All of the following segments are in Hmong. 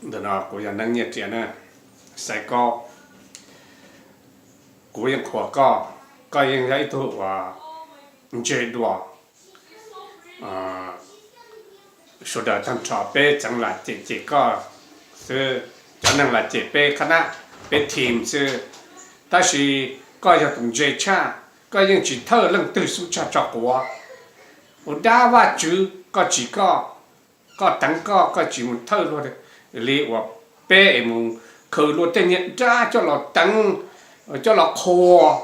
Ntawm no kuv yog Neeb Nyiaj Riam na, Xaiv Kaub. Kuv yeej qhuas koj, koj yeej yog ib tug uas ntse dua. Sawv daws tag nrho peb txeev lam cem cem koj xwb, cov neeg lam cem peb qhab nab, peb team xwb. Tab sis koj yog tus ntse tshaj, koj yeej tsis thawj leej twg xub tshaj tso quav. Ua dab Vajtswv koj tsis, koj, koj teev koj, koj tsis mus thawj luag li uas peb es mus khwv luag tej niag dab coj los teev, coj los qhuas.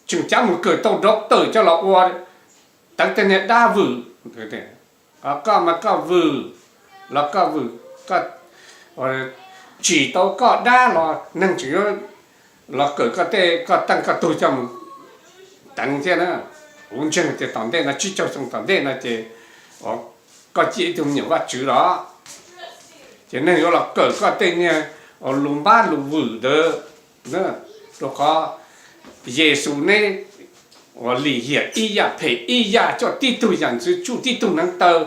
Tseem cav mus kawm tau doctor coj los ua, teev tej niag dab vwm. Koj mas koj vwm los koj vwm, koj tsim tau koj dab los neeg tseem yuav los kawm koj tej, koj teej koj tug coj mus teev thiab na. Kuv ntseeg tias tom ntej no tsib caug xyoo tom ntej no ces koj ciaj ib tug me nyuam Vajtswv los, ces neeg yuav los kawm koj tej niag lus npab lus vwm ntawd. Rau qhov Yexus neb uas lim hiam ib yam phem ib yam, coj tib tug yam ntxwv tsuj tib tug neev taw,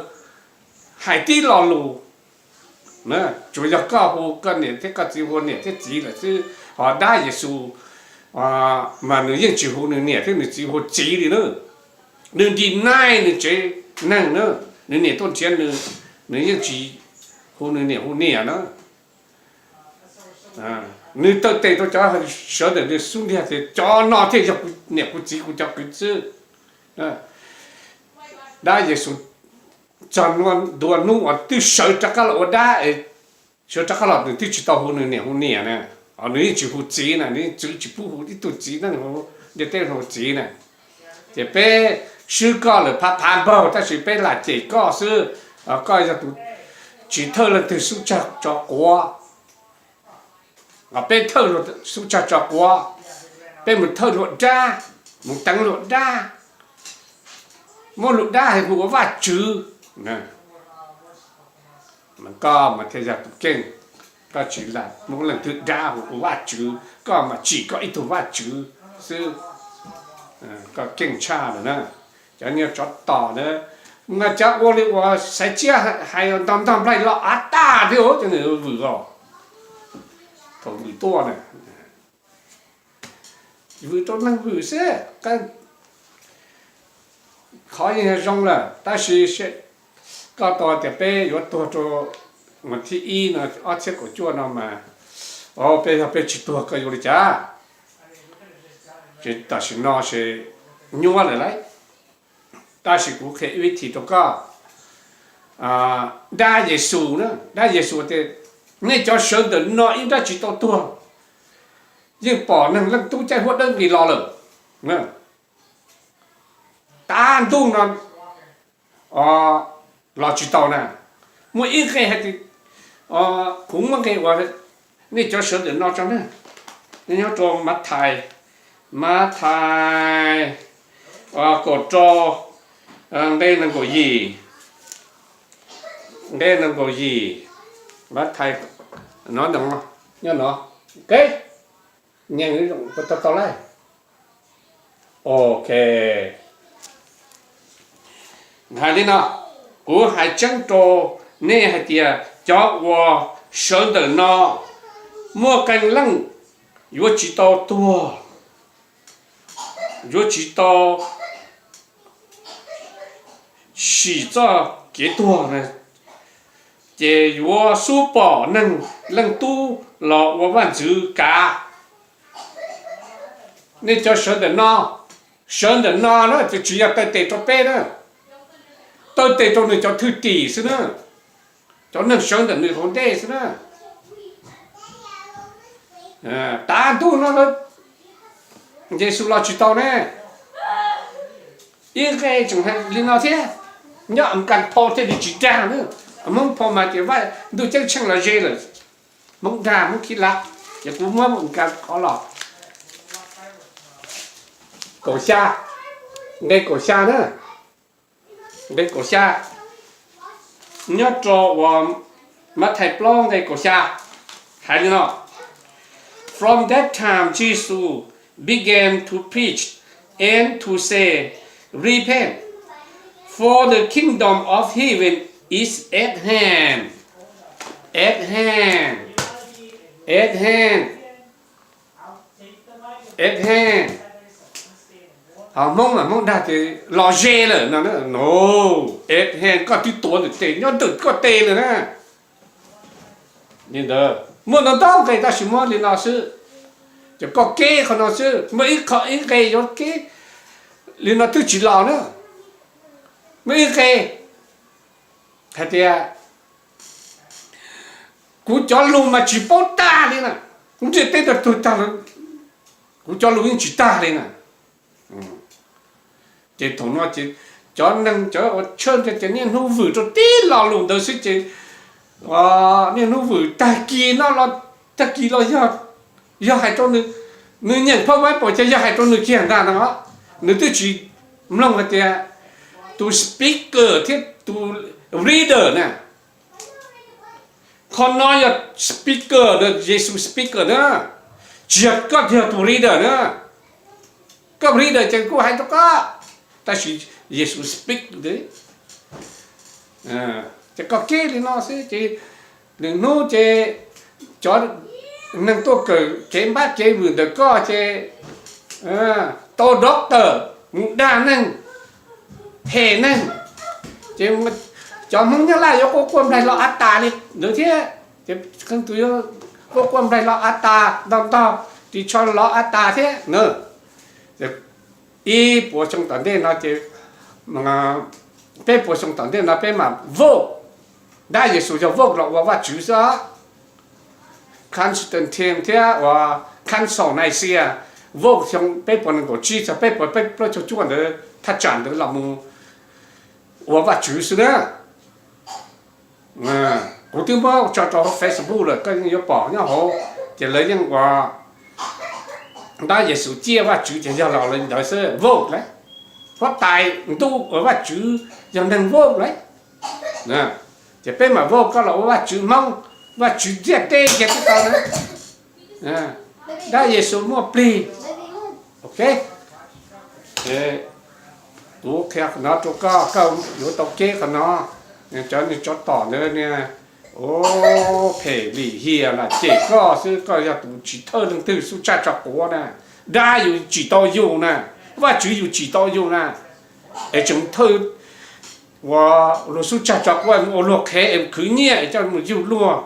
hais tib lo lus. Tsuas yog koj hu koj niam thiab koj txiv hu niam thiab txiv lawm xwb, ho dab Yexus mas nws yeej tsis hu nws niam thiab nws txiv hu txiv li na. Nws deny nws tsev neeg na, nws niam tuaj nrhiav nws, nws yeej tsis hu nws niam hu niam na. Nws taw tes rau cov sawv ntawm nws xub ntiag tias cov no thiaj yog kuv niam kuv txiv kuv cov kwv xwb. Dab Yexus txog ntua hnub uas twb sawv rov qab los ua dab, sawv rov qab los nws twb tsis tau hu nws niam hu niam na, nws yeej tsis hu txiv na, nws yeej txwv tsis pub hu ib tug txiv neej hu ntiaj teb hu txiv na. Ces peb swb koj lawm phav phav npaug tab sis peb lam cem koj xwb, koj yog tus tsis thawj leej twg xub tshaj tso quav. Peb thawj xub tshaj tso quav, peb mus thawj luag dab, mus teev luag dab, muab luag dab hu ua Vajtswv. Koj mas thiaj yog tus keej, koj tsis lam muab leej twg dab hu ua Vajtswv, koj mas tsim koj ib tug Vajtswv xwb. Koj keej tshaj lawm na. Cov niag tsov tom na, mas cov ua li uas Xaiv Tsiab hais ntog ntog nplaig los av tag thiab cov nws vwm os. Thaum vwm tuaj na, vwm rau neeg vwm xwb. Qhov yeej zoo lawm tab sis koj tau tias peb yuav tuag rau mas thib ib no ob txhiab kaum cuaj no mas, peb yog peb tsis tuag koj yuav li cas? Ces tam sim no ces nyuaj lawm lauj. Tab sis kuv qhia ib vib thim rau koj. Dab Yexus na, dab Yexus tias nej cov sawv ntawm no ib nrab tsis tau tuag, yeej pom neeg Leej Tub caij huab dawb nqis los lawm. Tav ntuj no los tsis tau na. Muaj ib nqe hais tias, kuv muab nqe uas nej cov sawv ntawm no tso na, nyob rau Mathais, Mathais kaum rau, nqe nees nkaum yim, nqe nees nkaum yim, Mathais no, nyob no, ok, nyeem tau tau lauj. Ok, hais li no, kuv hais tseeb rau nej hais tias cov uas sawv ntawm no muaj qee leej yuav tsis tau tuag, yuav tsis tau sim txoj kev tuag na, ces yuav xub pom neeg Leej Tub los ua vaj ntxwv kav. Nej cov sawv ntawm no, sawv ntawm no na, tsis yog taw tes rau peb na, taw tes rau nws cov thwj tim xwb na, cov neeg sawv ntawm nws hauv ntej xwb na. Tav ntuj no Yexus los tsis tau ne. Ib nqe tseem hais li no thiab, nyob Amelikas phau thiaj li tsis dag na. Hmoob phau mas tias vaj ntuj ceeb tsheej los ze lawm, Hmoob dag Hmoob khib lab, ces kuv muab Amelikas qhov los. Kaum xya, nqe kaum xya na, nqe kaum xya, nyob rau uas Mathais plaub nqe kaum xya, hais li no: From that time Jesus began to preach and to say, Repent, for the kingdom of heaven is at hand. At hand, at hand, at hand. Ho Hmoob mas Hmoob dag tias los ze lawm no, no, at hand, koj twb tuav ntawm tes, nyob ntawm koj tes lawm na. Li ntawd muaj ntau ntau nqe tab sis muab li no xwb. Ces koj keb qhov no xwb, muaj ib qho ib nqe yuav keb li no twb tsis los na. Muaj ib nqe hais tias kuv cov lus mas tsis paub tag li na, kuv ntiaj teb no tuag tag, kuv cov lus yeej tsis tag li na. Ces thaum no ces cov neeg cov uas tshawj ntawd ces niaj hnub vwm rau tib lo lus ntawd xwb ces niaj hnub vwm tag kis no los, tag kis los yog, yog hais rau nws, nws nyeem phaj vaib pom ces yog hais rau nws kiag ntag no. Nws twb tsis mloog hais tias tus speaker thiab tus reader na. Qhov no yog speaker, Yexus speaker na, tsis yog koj yog tus reader na. Koj reader ces kuv hais rau koj, tab sis Yexus speak ntawd. Ces koj keb li no xwb ces lwm hnub ces cov neeg tuaj kawm kev npab kev vwm ntawm koj ces tau doctor mus dag neeg, hem neeg, ces cov Hmoob Nyab Laj yuav quaj quaj nplaig los av tas li ntawd thiab. Ces qee tus yuav quaj quaj nplaig los av tas ntog ntog, ris tsho los av tas thiab na. Ib puas xyoo tom ntej no ces, peb puas xyoo tom ntej no peb mam vote, dab Yexus yog vote los ua Vajtswv xwb. Constantine thiab uas Council Nicaea vote xyoo peb puas nees nkaum tsib txog peb puas peb plaub caug cuaj ntawd thaj tsam ntawd los mus ua Vajtswv xwb na. Kuv twb muab tso rau hauv Facebook lawm, koj yeej yuav pom nyob hauv. Ces lawv yeej ua dab Yexus ciaj Vajtswv ces yog los li ntawd xwb, vote lauj. Huab tais ntuj uas Vajtswv yog neeg vote lauj. Ces peb mam vote koj los ua Vajtswv Hmoob, Vajtswv ntiaj teb kiag twb tau na. Dab Yexus muaj plig. Ok. Kuv qhia qhov no rau koj, koj yuav tau keb qhov no. Cov niag tsov tom ntawd niag, o, phem lim hiam lam cem koj xwb, koj yog tus tsis thawj leej twg xub tshaj tsho quav na. Dab yus tsim tau yus na, Vajtswv yus tsim tau yus na, es tseem thawj ua luag xub tshaj tsho quav, ua luag qhev es khwv nyiaj es coj mus yug luag.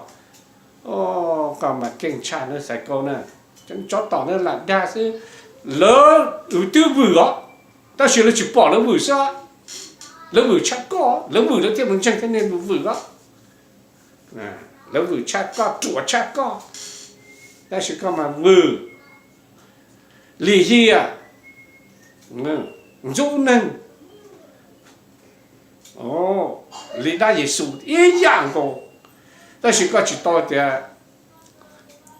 Koj mas keej tshaj na Xais Kau na. Cov tsov tom ntawd lam dag xwb. Lawv, lawv twb vwm os, tab sis lawv tsis pom lawv vwm xwb. Lawv vwm tshaj koj, lawv vwm lawv thiaj mus ntseeg thiab nej mus vwm os. Lawv vwm tshaj koj, ruam tshaj koj, tab sis koj mas vwm, lim hiam, ntxub neeg, li dab Yexus ib yam nkaus. Tab sis koj tsis tau tias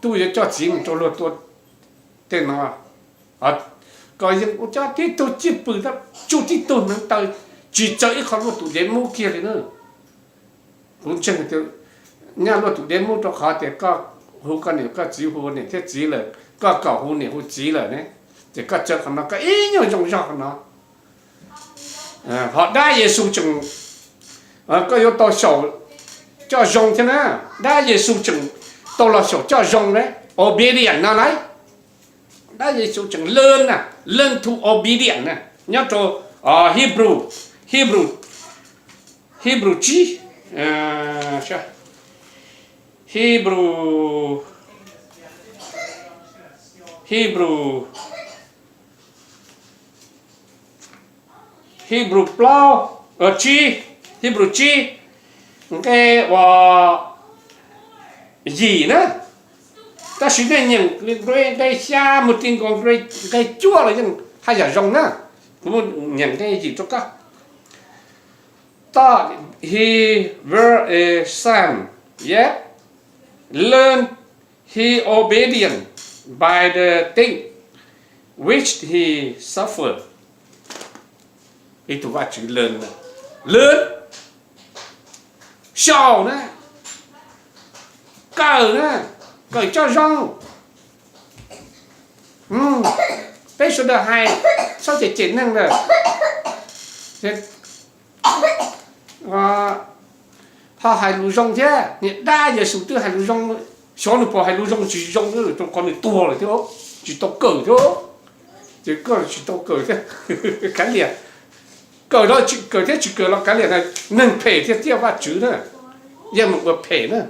tub yuav coj txiv mus rau luag tua tej no. Koj yeej ua cov tib tug cwj pwm, tsuj tib tug hneev taw, tsis txawj ib qho luaj tus dev mub kiag li na. Kuv ntseeg tias nyaj luaj tus dev mub rau qhov tias koj hu koj niam koj txiv, hu niam thiab txiv lawm, koj kaum hu niam hu txiv lawm ne, ces koj txawj qhov no, koj ib nyuag zoo zog qhov no. Ho dab Yexus tseem, koj yuav tau xyaum coj zoo thiab na. Dab Yexus tseem tau los xyaum coj zoo ne, obedient no lauj. Dab Yexus tseem learn na, learn to obedient na. Nyob rau Hebrew, Hebrew, Hebrew tsib, Hebrew, Hebrew, Hebrew plaub, tsib, Hebrew tsib, nqe uas yim na. Tab sis nej nyeem nqe xya mus ti nkaus nqe cuaj los yeej haj yam zoo na. Kuv nyeem nqe yim rau koj. Taught he were a son, yet learned he obedience by the thing which he suffered. Ib tug Vajtswv learn, learn, xyaum na, kawm na, kawm coj zoo. Peb sawv daws hais, txhob cem cem neeg lawm. ho hais lus zoo thiab, niag dab Yexus twb hais lus zoo, xyov nws puas hais lus zoo tsis zoo rau qhov nws tuag lawm thiab, tsis tau kawm thiab. Ces koj tsis tau kawm thiab, kav liam. Kawm los tsis kawm thiab, tsis kawm los kav liam na, neeg phem thiaj tiaj Vajtswv na, yeej mus ua phem na.